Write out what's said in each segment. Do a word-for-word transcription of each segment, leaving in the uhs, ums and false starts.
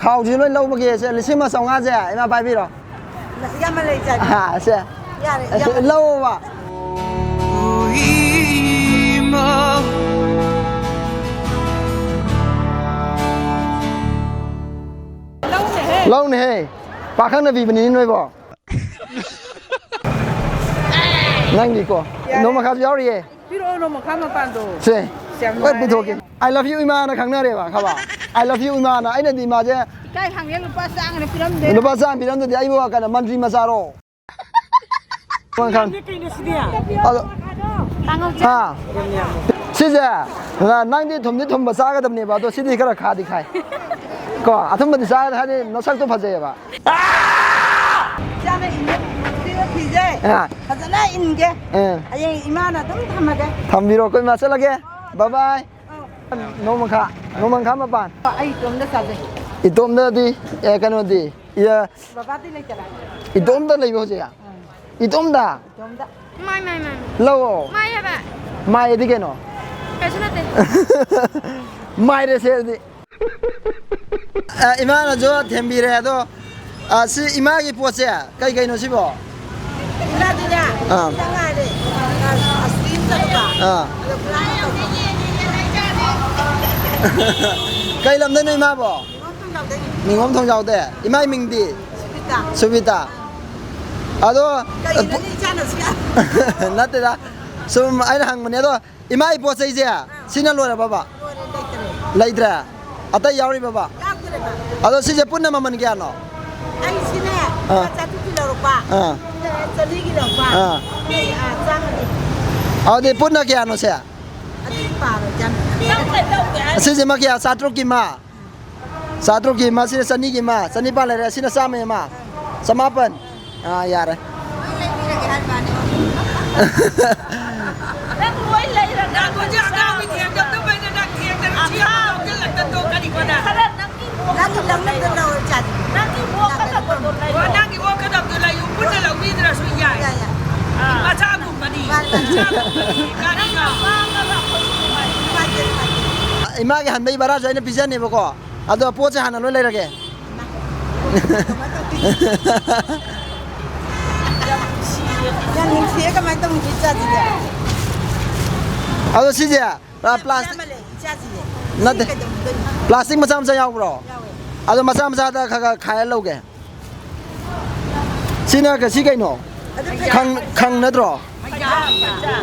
ꯄꯥꯎꯁꯤ ꯂꯣꯏ ꯂꯧꯕꯒꯤ ꯁꯦ, ꯂꯤꯁꯤꯡ ꯑꯃ ꯆꯥꯝꯃꯉꯥꯁꯦ ꯏꯃꯥ ꯄꯥꯏꯕꯤꯔꯣ꯫ ꯌꯥꯝꯃ ꯂꯩ ꯆꯥꯏ꯫ ꯑꯥ, ꯁꯦ꯫ ꯌꯥꯔꯦ, ꯁꯦ, ꯌꯥꯝꯃ ꯂꯩ꯫ ꯂꯧꯑꯣꯕ꯫ ꯂꯧꯅꯦꯍꯦ꯫ ꯂꯧꯅꯦꯍꯦ꯫ ꯄꯥꯈꯪꯅ ꯄꯤꯕꯅꯤꯅꯦ ꯅꯣꯏꯕꯣ꯫ ꯅꯪꯒꯤꯀꯣ꯫ ꯌꯥꯔꯦ꯫ ꯅꯣꯡꯃ ꯈꯥꯕꯁꯨ ꯌꯥꯎꯔꯤꯌꯦ꯫ ꯄꯤꯔꯛꯑꯣ, ꯅꯣꯡꯃ ꯈꯥ ꯃꯄꯥꯟꯗꯣ꯫ ꯁꯦ꯫ ꯌꯥꯝ ꯍꯣꯏ, ꯅꯨꯡꯉꯥꯏꯔꯦ꯫ ꯄꯨꯊꯣꯛꯀꯦ꯫ "I love you, ꯏꯃꯥꯅ" ꯈꯪꯅꯔꯦꯕ, ꯈꯪꯉꯕ? "I love you, ꯏꯃꯥꯅ"꯫ ꯑꯩꯅꯗꯤ ꯏꯃꯥꯁꯦ ꯏꯀꯥꯏ ꯈꯪꯉꯦ, ꯂꯨꯄꯥ ꯆꯥꯝꯃ ꯄꯤꯔꯝꯗꯦ꯫ ꯂꯨꯄꯥ ꯆꯥꯝꯃ ꯄꯤꯔꯝꯗꯗꯤ ꯑꯩꯕꯨ ꯀꯩꯅꯣ ꯃꯟꯇ꯭ꯔꯤ ꯃꯆꯥꯔꯣ? ꯀꯩꯅꯣ ꯁꯤꯗꯤ? ꯑꯗꯣ, ꯀꯥꯡꯉꯧ ꯆꯥ-, ꯍꯥ? ꯁꯤꯁꯦ, ꯅ-, ꯅꯪꯗꯤ ꯊꯨꯝꯗꯤ ꯊꯨꯝꯕ ꯆꯥꯒꯗꯕꯅꯦꯕ, ꯑꯗꯣ ꯁꯤꯗꯤ ꯈꯔ ꯈꯥꯗꯤ ꯈꯥꯏ꯫ ꯀꯣ, ꯑꯊꯨꯝꯕꯗꯤ ꯆꯥꯒꯗ ꯍꯥꯏꯗꯤ ꯅꯁꯛꯇꯣ ꯐꯖꯩꯌꯦꯕ꯫ ꯏꯆꯥꯅ ꯏꯟꯕ ꯐꯤꯁꯦ ꯑꯥ꯫ ꯐꯖꯅ ꯏꯟꯒꯦ꯫ ꯑꯥ꯫ ꯍꯌꯦꯡ ꯏꯃꯥꯅ ꯑꯗꯨꯝ ꯊꯝꯃꯒꯦ꯫ ꯊꯝꯕꯤꯔꯣ, ꯑꯩꯈꯣꯏ ꯏꯃꯥ ꯆꯠꯂꯒꯦ꯫ ꯕꯥꯏ ꯕꯥꯏ꯫ ꯑꯧ꯫ ꯅꯣꯡꯃꯪꯈꯥ, ꯅꯣꯡꯃꯪꯈꯥ ꯃꯄꯥꯟ꯫ ꯑꯩ ꯏꯇꯣꯝꯗ ꯆꯥꯖꯩ꯫ ꯏꯇꯣꯝꯗꯗꯤ, ꯑꯦ, ꯀꯩꯅꯣꯗꯤ, ꯏꯌꯥ-, ꯕꯕꯥꯗꯤ ꯂꯩꯇꯔꯥ? ꯏꯇꯣꯝꯗ ꯂꯩꯕ ꯍꯧꯖꯤꯛ? ꯑꯥ꯫ ꯏꯇꯣꯝꯗ? ꯏꯇꯣꯝꯗ꯫ ꯃꯥꯏ, ꯃꯥꯏ, ꯃꯥꯏ꯫ ꯂꯧꯑꯣ꯫ ꯃꯥꯏ ꯍꯥꯏꯕ꯫ ꯃꯥꯏ ꯑꯗꯤ ꯀꯩꯅꯣ? ꯀꯩꯁꯨ ꯅꯠꯇꯦ꯫ ꯃꯥꯏꯔꯦ ꯁꯦ ꯑꯗꯨꯗꯤ꯫ ꯑ, ꯏꯃꯥꯅꯁꯨ ꯊꯦꯝꯕꯤꯔꯦ ꯑꯗꯣ, ꯑ, ꯁꯤ ꯏꯃꯥꯒꯤ ꯄꯣꯠꯁꯦ ꯀꯩ ꯀꯩꯅꯣ ꯁꯤꯕꯣ? ꯏꯃꯥꯗꯤꯅꯦ, ꯑꯥ꯫ ꯈꯤꯇꯪ ꯉꯥꯏꯔꯦ꯫ ꯑ, ꯑꯁ, ꯀ꯭ꯔꯤꯝ ꯇꯧꯕ꯫ ꯑꯥ꯫ ꯑꯗꯣ ꯄꯨꯔꯥ ꯇꯧꯕ꯫ ꯀꯩ ꯂꯝꯗꯩꯅꯣ ꯏꯃꯥꯕꯣ? ꯅꯤꯉꯣꯝ ꯊꯣꯡꯖꯥꯎꯗꯩꯅꯤ꯫ ꯅꯤꯉꯣꯝ ꯊꯣꯡꯖꯥꯎꯗꯩ꯫ ꯏꯃꯥꯏ ꯃꯤꯡꯗꯤ? ꯁꯨꯕꯤꯇꯥ꯫ ꯁꯨꯕꯤꯇꯥ꯫ ꯑꯗꯣ, ꯀꯩꯒꯤꯅꯣꯅꯦ ꯏꯆꯥꯅ ꯁꯨꯌꯥ-, ꯅꯠꯇꯦꯗ꯫ ꯁꯨꯝ ꯑꯩꯅ ꯍꯪꯕꯅꯦ꯫ ꯑꯗꯣ ꯏꯃꯥꯒꯤ ꯄꯣꯠ ꯆꯩꯁꯦ ꯑꯥ꯫ ꯁꯤꯅ ꯂꯣꯏꯔꯕꯕ? ꯂꯣꯏꯔꯦ, ꯂꯩꯇ꯭ꯔꯦ꯫ ꯂꯩꯇ꯭ꯔꯦ? ꯑꯇꯩ ꯌꯥꯎꯔꯤꯕꯕ? ꯌꯥꯎꯗ꯭ꯔꯦꯕ꯫ ꯑꯗꯣ ꯁꯤꯁꯦ ꯄꯨꯟꯅ ꯃꯃꯜ ꯀꯌꯥꯅꯣ? ꯑꯩꯁꯤꯅꯦ, ꯑꯥ꯫ ꯂꯨꯄꯥ ꯆꯥꯇ꯭ꯔꯨꯛꯀꯤ ꯂꯧꯔꯛꯄ꯫ ꯑꯥ꯫ ꯁꯤꯅ ꯆꯅꯤꯒꯤ ꯂꯧꯔꯛꯄ꯫ ꯑꯥ꯫ ꯑꯥ, ꯆꯥꯝꯃꯒꯤ꯫ ꯑꯗꯨꯗꯤ ꯄꯨꯟꯅ ꯀꯌꯥꯅꯣ ꯁꯦ? ꯑꯗꯨꯗꯤ ꯄꯥꯔꯣ, ꯆꯥꯝꯃ꯫ ꯑꯁꯤꯁꯤꯃ ꯀꯌꯥ? ꯆꯥꯇ꯭ꯔꯨꯛꯀꯤ ꯑꯃ? ꯆꯥꯇ꯭ꯔꯨꯛꯀꯤ ꯑꯃ, ꯁꯤꯅ ꯆꯅꯤꯒꯤ ꯑꯃ, ꯆꯅꯤꯄꯥꯟ ꯂꯩꯔꯦ, ꯁꯤꯅ ꯆꯥꯝꯃꯒꯤ ꯑꯃ, ꯆꯃꯥꯄꯟ꯫ ꯑꯥ, ꯌꯥꯔꯦ꯫ ꯂꯣꯏ ꯂꯩꯕꯤꯔꯒꯦ ꯍꯥꯏꯕꯅꯤ꯫ ꯅꯪ ꯂꯣꯏ ꯂꯩꯔꯒ ꯍꯧꯖꯤꯛ ꯑꯉꯥꯡꯒꯤ ꯊꯦꯡꯗꯕꯗꯣ ꯀꯩꯅꯣ ꯅꯪ ꯊꯦꯡꯗꯅ ꯆꯦ ꯑꯃ ꯂꯧꯁꯤꯜꯂꯛꯇꯗꯣ ꯀꯔꯤꯅꯣ ꯅꯪ? ꯈꯔ ꯅꯪꯒꯤ ꯅꯪꯒꯤ ꯂꯧꯅꯕꯗ ꯂꯧꯔ ꯆꯥꯁꯤ꯫ ꯅꯪꯒꯤ ꯑꯣꯛꯀꯗꯕꯗꯣ ꯂꯩ꯫ ꯑꯣ, ꯅꯪꯒꯤ ꯑꯣꯛꯀꯗꯕꯗꯣ ꯂꯩꯌꯨ, ꯄꯨꯟꯅ ꯂꯧꯕꯤꯗ꯭ꯔꯁꯨ ꯌꯥꯏ꯫ ꯌꯥꯏ, ꯌꯥꯏ꯫ ꯑꯥ꯫ ꯃꯆꯥꯒꯨꯝꯕꯅꯤ꯫ ꯃꯥꯅꯤ, ꯃꯥꯅꯤ꯫ ꯃꯆꯥꯒꯨꯝꯕꯅꯤ꯫ ꯀꯥꯟꯅꯩꯀꯣ? ꯅꯨꯡꯉꯥꯏꯇꯦ, ꯅꯨꯡꯉꯥꯏꯇꯦ꯫ ꯏꯃꯥꯒꯤ ꯍꯟꯕꯩ ꯚꯔꯥꯁꯨ ꯑꯩꯅ ꯄꯤꯖꯅꯦꯕꯀꯣ꯫ ꯑꯗꯣ ꯄꯣꯠꯁꯦ ꯍꯥꯟꯅ ꯂꯣꯏ ꯂꯩꯔꯒꯦ꯫ ꯌꯥꯝ ꯅꯨꯡꯁꯤꯌꯦ, ꯀꯃꯥꯏꯅ ꯇꯧꯅꯤ? ꯏꯆꯥꯁꯤꯗꯤ꯫ ꯑꯗꯣ ꯁꯤꯁꯦ, ꯑ, ꯄ꯭ꯂꯥꯁꯇꯤꯛ ꯏꯆꯥꯁꯤꯗꯤ꯫ ꯅꯠꯇꯦ꯫ ꯁꯤ ꯀꯩꯗꯧꯅꯗꯣꯏꯅꯣ? ꯄ꯭ꯂꯥꯁꯇꯤꯛ ꯃꯆꯥ ꯃꯆꯥ ꯌꯥꯎꯕ꯭ꯔꯣ? ꯌꯥꯎꯋꯦ꯫ ꯑꯗꯣ ꯃꯆꯥ ꯃꯆꯥꯗ ꯈꯔ ꯈꯔ ꯈꯥꯏꯔ ꯂꯧꯒꯦ꯫ ꯁꯤꯅ ꯀ-, ꯁꯤ ꯀꯩꯅꯣ? ꯑꯗꯨ ꯈꯪ-, ꯈꯪ ꯅꯠꯇ꯭ꯔꯣ?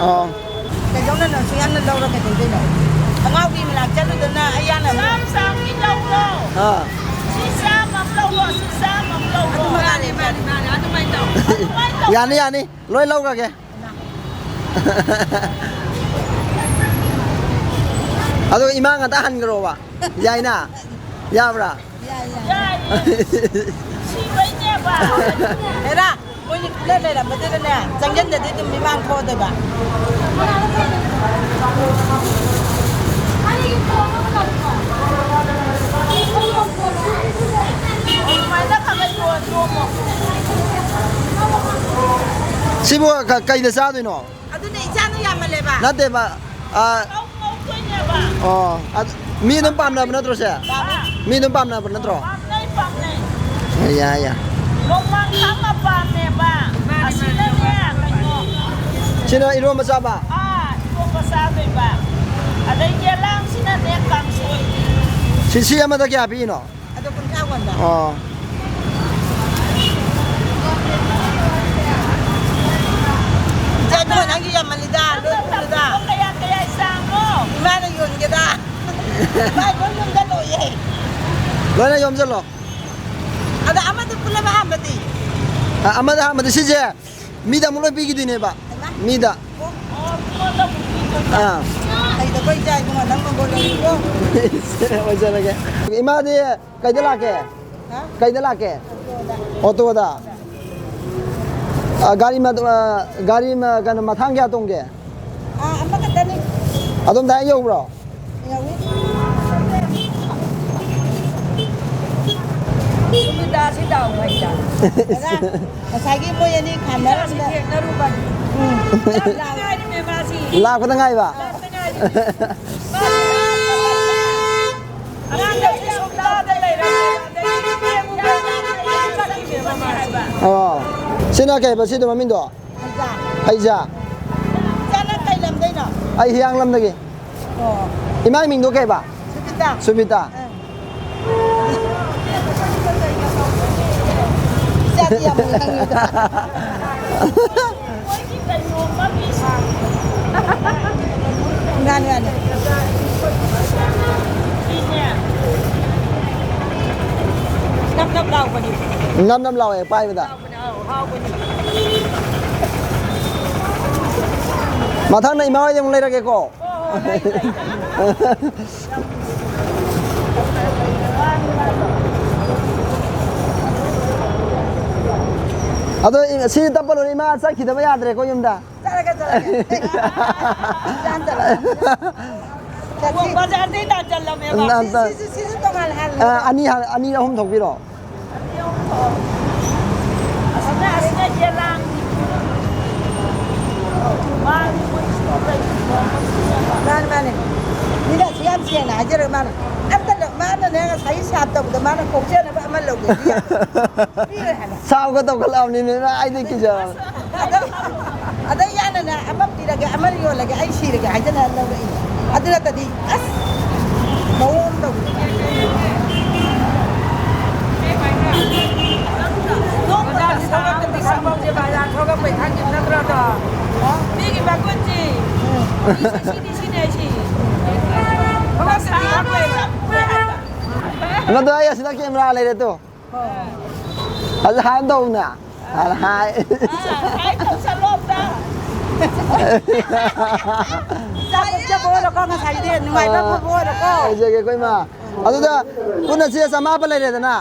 ꯑꯥ꯫ ꯀꯩꯗꯧꯅ ꯅꯪꯁꯨ ꯌꯥꯝꯅ ꯂꯧꯔ ꯀꯩꯗꯧꯗꯣꯏꯅꯣ? ꯑꯉꯥꯎꯕꯤ ꯃꯅꯥꯛ ꯆꯠꯂꯨꯗꯅ ꯑꯩ ꯌꯥꯅꯕ꯫ ꯆꯥꯝ ꯆꯥꯝꯒꯤ ꯂꯧꯔꯣ꯫ ꯑꯥ꯫ ꯁꯤ ꯆꯥꯝꯃ ꯑꯃ ꯂꯧꯔꯣ, ꯁꯤ ꯆꯥꯝꯃ ꯑꯃ ꯂꯧꯔꯣ꯫ ꯑꯗꯨ ꯃꯥꯅꯤ, ꯃꯥꯅꯤ, ꯃꯥꯅꯤ, ꯑꯗꯨꯃꯥꯏꯅ ꯇꯧ꯫ ꯑꯗꯨꯃꯥꯏꯅ ꯇꯧ꯫ ꯌꯥꯅꯤ, ꯌꯥꯅꯤ꯫ ꯂꯣꯏ ꯂꯧꯈ꯭ꯔꯒꯦ꯫ ꯑꯗꯣ ꯏꯃꯥ ꯉꯥꯛꯇ ꯍꯟꯈ꯭ꯔꯣꯕ꯫ ꯌꯥꯏꯅ? ꯌꯥꯕ꯭ꯔꯥ? ꯌꯥꯏ, ꯌꯥꯏ꯫ ꯌꯥꯏꯌꯦ꯫ ꯁꯤꯕꯩꯅꯦꯕ꯫ ꯍꯦꯔꯥ, ꯃꯣꯏꯅꯤ ꯈꯠꯅ ꯂꯩꯔꯝꯕꯗꯨꯗꯅꯦ, ꯆꯪꯖꯟꯗꯗꯤ ꯑꯗꯨꯝ ꯃꯤꯃꯥꯡ ꯊꯣꯛꯑꯗꯣꯏꯕ꯫ ꯑꯗꯨꯃꯥꯏꯅ ꯈꯔ ꯈꯔ ꯌꯣꯟ, ꯌꯣꯝꯃꯣ꯫ ꯁꯤꯕꯨ ꯀ-, ꯀꯩꯗ ꯆꯥꯗꯣꯏꯅꯣ? ꯑꯗꯨꯅꯦ, ꯏꯆꯥꯗꯣ ꯌꯥꯝꯃꯜꯂꯦꯕ꯫ ꯅꯠꯇꯦꯕ, ꯑ, ꯉꯧ-, ꯉꯧꯗꯣꯏꯅꯦꯕ꯫ ꯑꯣ, ꯑꯗꯨ ꯃꯤ ꯑꯗꯨꯝ ꯄꯥꯝꯅꯕ ꯅꯠꯇ꯭ꯔꯣ, ꯁꯦ? ꯄꯥꯝꯃꯦ꯫ ꯃꯤ ꯑꯗꯨꯝ ꯄꯥꯝꯅꯕ ꯅꯠꯇ꯭ꯔꯣ? ꯄꯥꯝꯅꯩ, ꯄꯥꯝꯅꯩ꯫ ꯌꯥꯏ, ꯌꯥꯏ꯫ ꯅꯣꯡꯃꯥꯡꯈꯥ ꯑꯃ ꯄꯥꯝꯃꯦꯕ꯫ ꯃꯥꯅꯦ, ꯑꯁꯤꯅꯅꯦ, ꯃꯥꯅꯦ꯫ ꯀꯩꯅꯣ꯫ ꯁꯤꯅ ꯏꯔꯣꯝꯕ ꯆꯥꯕ? ꯑꯥ, ꯏꯔꯣꯝꯕ ꯆꯥꯗꯣꯏꯕ꯫ ꯑꯗꯩ ꯌꯦꯂꯥꯡꯁꯤꯅꯅꯦ, ꯀꯥꯡꯁꯣꯏ꯫ ꯁꯤ, ꯁꯤ ꯑꯃꯗ ꯀꯌꯥ ꯄꯤꯔꯤꯅꯣ? ꯑꯗꯣ ꯀꯨꯟꯊ꯭ꯔꯥ ꯀꯣꯟꯕ꯫ ꯑꯣ꯫ ꯏꯆꯥ ꯏꯕꯨꯡꯉꯣ, ꯅꯪꯒꯤ ꯌꯥꯝꯃꯜꯂꯤꯗ, ꯂꯣꯏ ꯄꯨꯔꯗ꯫ ꯀꯌꯥ, ꯀꯌꯥ ꯆꯥꯡꯅꯣ? ꯏꯃꯥꯅ ꯌꯣꯟꯒꯦꯗ꯫ ꯏꯃꯥ ꯂꯣꯏ ꯌꯣꯟꯖꯜꯂꯣꯌꯦ꯫ ꯂꯣꯏꯅ ꯌꯣꯝꯖꯜꯂꯣ꯫ ꯑꯗ ꯑꯃꯗ ꯄꯨꯂꯞ ꯑꯍꯥꯟꯕꯗꯤ? ꯑ, ꯑꯃꯗ ꯑꯍꯥꯟꯕꯗꯤ ꯁꯤꯁꯦ ꯃꯤꯗ ꯑꯃꯨꯛ ꯂꯣꯏ ꯄꯤꯈꯤꯗꯣꯏꯅꯦꯕ꯫ ꯍꯩꯃꯥ꯫ ꯃꯤꯗ꯫ ꯑꯣ, ꯃꯤꯉꯣꯟꯗ ꯑꯃꯨꯛ ꯄꯤꯗꯣꯏꯕ꯫ ꯑꯥ꯫ ꯍꯩꯗꯕ ꯏꯆꯥ ꯏꯕꯨꯡꯉꯣ, ꯅꯪ ꯃꯪꯒꯣꯜ ꯂꯩꯀꯣ꯫ ꯑꯣꯏꯖꯔꯒꯦ꯫ ꯏꯃꯥꯗꯤ ꯀꯩꯗ ꯂꯥꯛꯀꯦ? ꯍꯥ? ꯀꯩꯗ ꯂꯥꯛꯀꯦ? ꯑꯣꯇꯣꯗ꯫ ꯑꯣꯇꯣꯗ? ꯑ, ꯒꯥꯔꯤ ꯃ-, ꯑ, ꯒꯥꯔꯤ ꯃ-, ꯀꯩꯅꯣ, ꯃꯊꯥꯡ ꯀꯌꯥ ꯇꯣꯡꯒꯦ? ꯑꯥ, ꯑꯃꯈꯛꯇꯅꯤ꯫ ꯑꯗꯨꯝ ꯗꯥꯏꯔꯦꯛ ꯌꯧꯕ꯭ꯔꯣ? ꯌꯧꯏ꯫ ꯁꯨꯃꯤꯇꯥ, ꯁꯤ ꯗꯥꯎ ꯐꯩꯗ꯫ ꯑꯣꯖꯥ, ꯉꯁꯥꯏꯒꯤ ꯃꯣꯏ ꯑꯅꯤ ꯈꯥꯝꯅꯔꯝꯕꯗ꯫ ꯊꯦꯡꯅꯔꯨꯕꯅꯤ꯫ ꯎꯝ꯫ ꯂꯥꯛꯄꯗ ꯉꯥꯏꯔꯤꯅꯦ ꯃꯥꯁꯤ꯫ ꯂꯥꯛꯄꯗ ꯉꯥꯏꯕ? ꯂꯥꯛꯄꯗ ꯉꯥꯏꯔꯤ꯫ ꯃꯥꯁꯤ ꯑꯉꯥꯡꯗ ꯅꯪ ꯀꯩ ꯍꯥꯏꯕ ꯁꯤꯗꯣ ꯃꯃꯤꯡꯗꯣ? ꯍꯩꯖꯥ꯫ ꯍꯩꯖꯥ꯫ ꯏꯆꯥ, ꯅꯪ ꯀꯩ ꯂꯝꯗꯩꯅꯣ? ꯑꯩ ꯍꯤꯌꯥꯡꯂꯝꯗꯒꯤ꯫ ꯑꯣ꯫ ꯏꯃꯥꯒꯤ ꯃꯤꯡꯗꯣ ꯀꯩ ꯍꯥꯏꯕ? ꯁꯨꯕꯤꯇꯥ꯫ ꯁꯨꯕꯤꯇꯥ꯫ ꯑꯪ꯫ ꯏꯆꯥꯗꯤ ꯌꯥꯝ ꯉꯥꯡꯉꯤꯗ꯫ ꯃꯥꯅꯤ, ꯃꯥꯅꯤ꯫ ꯅꯞ ꯅꯞ ꯂꯥꯎꯕꯅꯤ꯫ ꯅꯞ ꯅꯞ ꯂꯥꯎꯋꯦ ꯄꯥꯏꯕꯗ꯫ ꯃꯊꯪꯗ ꯏꯃꯥ ꯍꯣꯏꯗ ꯑꯃꯨꯛ ꯂꯩꯔꯒꯦꯀꯣ꯫ ꯑꯗꯣ ꯁꯤ ꯇꯞꯄ ꯂꯣꯏꯔ ꯏꯃꯥ ꯆꯠꯈꯤꯗꯕ ꯌꯥꯗ꯭ꯔꯦꯀꯣ ꯌꯨꯝꯗ꯫ ꯆꯠꯂꯒꯦ, ꯆꯠꯂꯒꯦ꯫ ꯆꯠꯂꯒꯦ꯫ ꯆꯠꯁꯤ꯫ ꯕꯖꯥꯔꯗꯩ ꯂꯥꯛꯆꯜꯂꯝꯃꯦꯕ꯫ ꯁꯤ, ꯁꯤ, ꯁꯤ, ꯁꯤꯁꯨ ꯇꯣꯉꯥꯟꯅ ꯍꯥꯜꯂꯦ꯫ ꯑ, ꯑꯅꯤ ꯍꯥ-, ꯑꯅꯤ ꯑꯍꯨꯝ ꯊꯣꯛꯄꯤꯔꯣ꯫ ꯑꯁꯤꯅ, ꯑꯁꯤꯅ ꯌꯦꯂꯥꯡ꯫ ꯃꯥꯒꯤ ꯃꯣꯏ ꯁ꯭ꯇꯣꯜ ꯂꯩꯕꯗꯣ꯫ ꯃꯥꯅꯦ, ꯃꯥꯅꯦ꯫ ꯃꯤꯅ ꯑꯁꯤ ꯌꯥꯝ ꯁꯦꯡꯅ ꯍꯥꯏꯖꯔꯒ ꯃꯥꯅ ꯑꯝꯇ ꯂꯧ-, ꯃꯥꯅꯅꯦ ꯉꯁꯥꯏ ꯁꯥꯞ ꯇꯧꯕꯗ ꯃꯥꯅ ꯀꯣꯛꯆꯅꯕ ꯑꯃ ꯂꯧꯒꯦꯗꯤ ꯌꯥꯏ꯫ ꯄꯤꯔꯣꯏ ꯍꯥꯏꯕ꯫ ꯁꯥꯎꯒ ꯇꯧꯈꯠꯂꯛꯑꯕꯅꯤꯅꯦ, ꯏꯃꯥ, ꯑꯩꯗꯤ ꯀꯤꯖꯕ꯫ ꯑꯗꯣ, ꯑꯗꯣ ꯌꯥꯅꯅꯦ, ꯑꯃ ꯄꯤꯔꯒꯦ, ꯑꯃ ꯌꯣꯜꯂꯒꯦ, ꯑꯩ ꯁꯤꯔꯒꯦ ꯍꯥꯏꯗꯅ ꯂꯧꯔꯛꯏꯅꯦ꯫ ꯑꯗꯨ ꯅꯠꯇꯗꯤ, ꯑꯁ, ꯃꯑꯣꯡ ꯑꯃ ꯇꯧꯗꯅ꯫ ꯅꯣꯡꯃꯇ ꯁꯥꯎꯔꯛꯇꯕꯤ ꯁꯥꯎꯔꯛꯇꯕꯤ꯫ ꯊꯣꯛꯂꯛꯄꯩ ꯈꯪꯉꯤꯕ ꯅꯠꯇ꯭ꯔꯣ ꯑꯗꯣ? ꯍꯥ? ꯃꯤꯒꯤ ꯃꯒꯨꯟꯁꯤ꯫ ꯎꯝ꯫ ꯃꯤꯁꯤ ꯁꯤꯅꯤ, ꯁꯤꯅꯤ ꯍꯥꯏꯁꯤ꯫ ꯊꯕꯛ ꯁꯥꯕ ꯍꯥꯏꯕ꯫ ꯃꯗꯨ ꯑꯩ ꯑꯁꯤꯗ ꯀꯦꯃꯦꯔꯥ ꯂꯩꯔꯦ ꯇꯨ꯫ ꯑꯗꯨ ꯍꯥꯏꯅ ꯇꯧꯕꯅꯦ꯫ ꯍꯥꯏ꯫ ꯑꯥ, ꯍꯥꯏ ꯇꯧꯁꯜꯂꯣ ꯑꯝꯇ꯫ ꯆꯥꯕ ꯆꯠꯄ ꯑꯣꯏꯔꯣꯀꯣ, ꯉꯁꯥꯏꯒꯤꯗꯤ ꯅꯨꯡꯉꯥꯏꯕ ꯑꯥ, ꯐꯕ ꯑꯣꯏꯔꯣꯀꯣ꯫ ꯍꯥꯏꯖꯒꯦ ꯑꯩꯈꯣꯏ ꯏꯃꯥ꯫ ꯑꯗꯨꯗ ꯄꯨꯟꯅ ꯆꯦ ꯆꯃꯥꯄꯟ ꯂꯩꯔꯦꯗꯅ꯫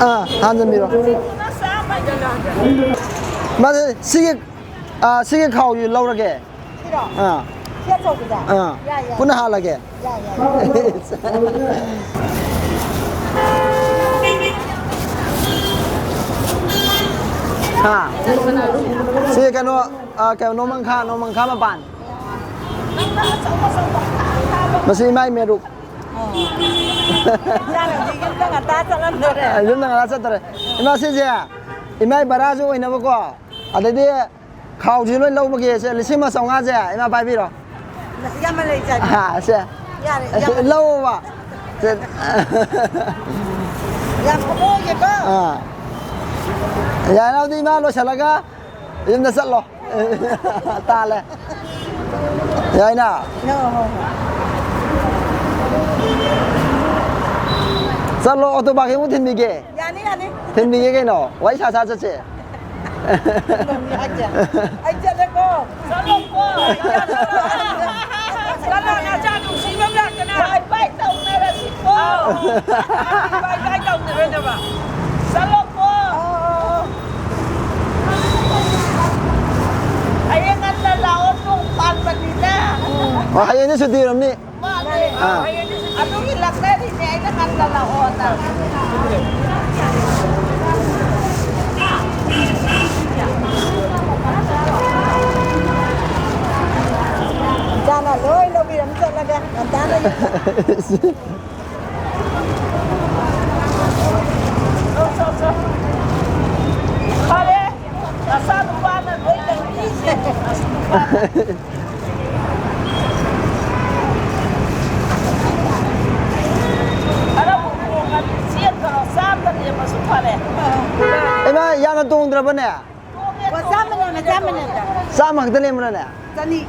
ꯑꯥ, ꯍꯥꯟꯖꯟꯕꯤꯔꯣ꯫ ꯃꯥꯁꯦ ꯁꯤꯒꯤ ꯑꯥ, ꯁꯤꯒꯤ ꯈꯥꯎꯁꯤ ꯂꯧꯔꯒꯦ꯫ ꯁꯤꯔꯣ? ꯑꯥ꯫ ꯁꯤ ꯑꯆꯧꯕꯗ? ꯑꯥ꯫ ꯌꯥꯏ, ꯌꯥꯏ꯫ ꯄꯨꯟꯅ ꯍꯥꯜꯂꯒꯦ꯫ ꯌꯥꯏ, ꯌꯥꯏ꯫ ꯍꯥ? ꯁꯤ ꯀꯩꯅꯣ, ꯑꯥ, ꯀꯩꯅꯣ, ꯅꯣꯡꯃꯪꯈꯥ, ꯅꯣꯡꯃꯪꯈꯥ ꯃꯄꯥꯟ꯫ ꯃꯁꯤ ꯏꯃꯥꯏ ꯃꯦꯔꯨꯛ꯫ ꯏꯆꯥꯅꯨꯄꯤ ꯌꯨꯝꯗ ꯉꯟꯇꯥ ꯆꯠꯍꯟꯗꯣꯔꯦ꯫ ꯑ, ꯌꯨꯝꯗ ꯉꯟꯇꯥ ꯆꯠꯇꯣꯔꯦ꯫ ꯏꯃꯥ, ꯁꯤꯁꯦ ꯏꯃꯥꯏ ꯕꯔꯥꯁꯨ ꯑꯣꯏꯅꯕꯀꯣ, ꯑꯗꯩꯗꯤ ꯈꯥꯎꯁꯤ ꯂꯣꯏ ꯂꯧꯕꯒꯤ ꯁꯦ ꯂꯤꯁꯤꯡ ꯑꯃ ꯆꯥꯝꯃꯉꯥꯁꯦ ꯏꯃꯥ ꯄꯥꯏꯕꯤꯔꯣ꯫ ꯏꯌꯥꯝꯕ ꯂꯩ, ꯏꯆꯥꯅꯨꯄꯤ꯫ ꯑ, ꯁꯦ꯫ ꯌꯥꯔꯦ, ꯏꯌꯥꯝꯕ꯫ ꯂꯧꯑꯣꯕ꯫ ꯁꯦ꯫ ꯌꯥꯝ ꯐꯕ ꯑꯣꯏꯒꯦꯀꯣ꯫ ꯑ꯫ ꯌꯥꯔꯦ, ꯑꯗꯨꯗꯤ ꯏꯃꯥ ꯂꯣꯏꯁꯤꯜꯂꯒ ꯌꯨꯝꯗ ꯆꯠꯂꯣ꯫ ꯇꯥꯜꯂꯦ꯫ ꯌꯥꯏꯅ? ꯍꯣꯏ, ꯍꯣꯏ, ꯍꯣꯏ꯫ ꯆꯠꯂꯣ, ꯑꯣꯇꯣ ꯄꯥꯔꯀꯤꯡ ꯑꯃꯨꯛ ꯊꯤꯟꯕꯤꯒꯦ꯫ ꯌꯥꯅꯤ, ꯌꯥꯅꯤ꯫ ꯊꯤꯟꯕꯤꯒꯦ ꯀꯩꯅꯣ? ꯋꯥꯔꯤ ꯁꯥ ꯁꯥ ꯆꯠꯁꯦ꯫ ꯊꯤꯟꯕꯝꯅꯤ ꯍꯥꯏꯁꯦ꯫ ꯑꯩ ꯆꯠꯂꯦꯀꯣ꯫ ꯆꯠꯂꯣꯀꯣ꯫ ꯆꯠꯂꯣ, ꯅꯆꯥ ꯅꯨꯡꯁꯤꯕ ꯂꯥꯛꯇꯅ꯫ ꯕꯥꯏ ꯕꯥꯏ ꯇꯧꯅꯔꯁꯤꯀꯣ꯫ ꯕꯥꯏ ꯕꯥꯏ ꯇꯧꯅꯔꯣꯏꯗꯕ꯫ ꯆꯠꯂꯣꯀꯣ꯫ ꯑꯣ, ꯑꯣ, ꯑꯣ꯫ ꯍꯌꯦꯡ ꯉꯟꯅ ꯂꯥꯛꯑꯣ, ꯅꯣꯡ ꯄꯥꯟꯕꯅꯤꯅ꯫ ꯑꯣ, ꯍꯌꯦꯡꯗꯤ ꯁꯨꯇꯤ ꯑꯣꯏꯔꯝꯅꯤ꯫ ꯃꯥꯅꯦ꯫ ꯑꯥ꯫ ꯑꯗꯨꯒꯤ ꯂꯛꯅꯔꯤꯅꯦ ꯑꯩꯅ ꯉꯟꯅ ꯂꯥꯛꯑꯣꯅ꯫ ꯏꯆꯥꯅ ꯂꯣꯏ ꯂꯧꯕꯤꯔꯝ ꯆꯠꯂꯒꯦ ꯉꯟꯇꯥꯅ ꯌꯨꯝꯗ꯫ ꯐꯔꯦ, ꯅꯆꯥꯅꯨꯄꯥꯅ ꯂꯣꯏ ꯂꯩꯕꯤꯔꯤꯁꯦ꯫ ꯈꯔꯕꯨ ꯇꯣꯡꯉꯗꯤ ꯆꯦꯟꯈ꯭ꯔꯣ, ꯆꯥꯝꯗ ꯂꯦꯝꯃꯁꯨ ꯐꯔꯦ꯫ ꯏꯃꯥ, ꯌꯥꯝꯅ ꯇꯣꯡꯗ꯭ꯔꯕꯅꯦ? ꯇꯣꯡꯉꯦ, ꯑꯣ, ꯆꯥꯝꯃꯅꯦ, ꯇꯣꯡꯉꯦ, ꯃꯆꯥ ꯑꯃꯅꯦ꯫ ꯇꯣꯡꯉꯦ꯫ ꯆꯥꯝꯃ ꯈꯛꯇ ꯂꯦꯝꯕ꯭ꯔꯅꯦ? ꯆꯅꯤ꯫